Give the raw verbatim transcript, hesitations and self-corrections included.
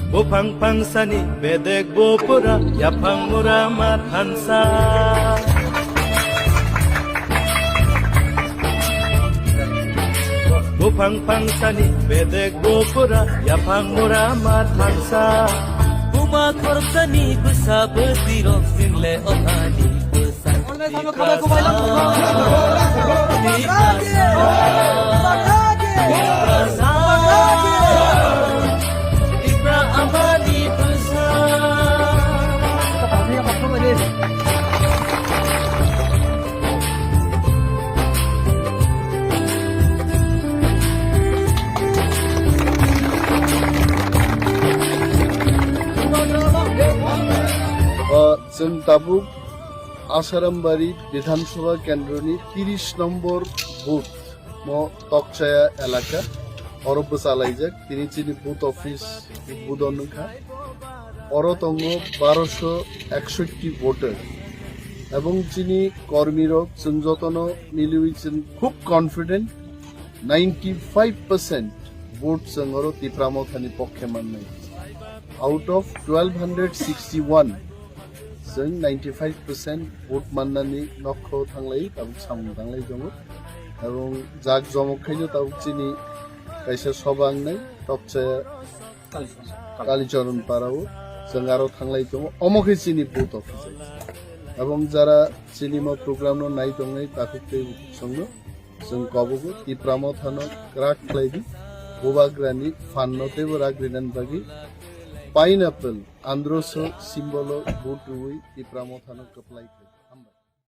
Buphang phangsani bedek bo pura, yaphang mura ma thansa. Buphang phangsani bedek bo pura, yaphang mura ma thansa. Buma khorsani bwsa bwtwi rok single othani bwsa. O, chwng tabuk Asarambari Bidhan Sabha Kendroni tiris nombor booth mo Tokchaya elaka, oro bwchalaijak. Tini chini booth office udbodon wngkha. Oro tongo barosho eksotti voter. Ebong chini kormirok chwng jotono miliwi chwng khub confident, ninety five percent vote chwng oro Tipra Mothani pokkhe mannai. Out of twelve hundred sixty-one, chwng ninety five percent vote mannani nokho thanglai, tabuk samung tanglai tongo. Ebong jak jomok khaino tabuk chini kaisa soba wngnai, Tokchaya Kalicharan Parao chwng aro thanglai tongo. Omo khe chini booth office. Ebong jara chini mo program no nai tongnai takhuk tei bukhuk songno chwng kobogo Tipra Mothano kwrak khlai di. Bubagrani phanno teibo rak rinani bagwi pineapple androso symbol o vote rwui Tipra Mothano kwplai khlai.